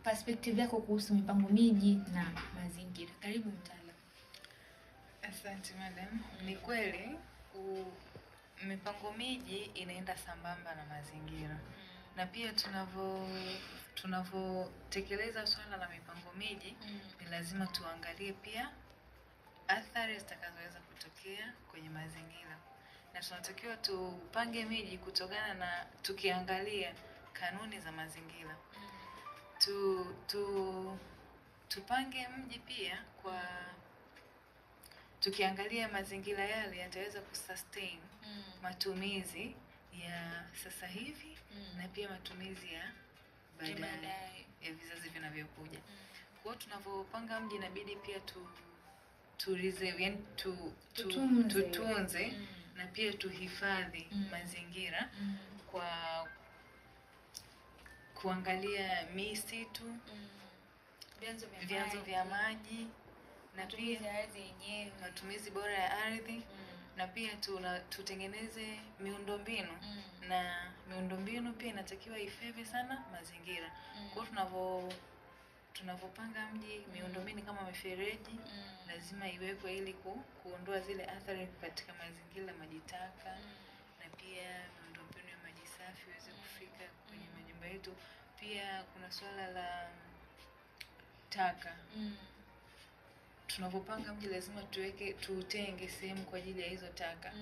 Perspective yako kuhusu mipango miji na mazingira. Karibu mtaalamu. Asante madam. Ni kweli mipango miji inaenda sambamba na mazingira, na pia tunavyotekeleza swala la mipango miji ni lazima tuangalie pia athari zitakazoweza kutokea kwenye mazingira, na tunatakiwa tupange miji kutokana na tukiangalia kanuni za mazingira. Tu, tu tupange mji pia kwa tukiangalia mazingira yale yataweza kusustain matumizi ya sasa hivi na pia matumizi ya baadaye Baadaye. Ya vizazi vinavyokuja. Kwa hiyo tunavyopanga mji inabidi pia tu reserve, yani Tutunze. tutunze na pia tuhifadhi mazingira kwa kuangalia misitu, Vyanzo vya vyanzo vya maji na matumizi pia ya ardhi yenyewe. Matumizi bora ya ardhi na pia tutengeneze miundombinu na miundombinu pia inatakiwa ifavor sana mazingira. Kwa hiyo tunavyopanga mji, miundombinu kama mifereji lazima iwekwe ili kuondoa zile athari katika mazingira, maji taka, na pia miundombinu ya maji safi iweze kufika kwenye majumba yetu. Pia kuna suala la taka. Tunavyopanga mji lazima tuweke, tuutenge sehemu kwa ajili ya hizo taka.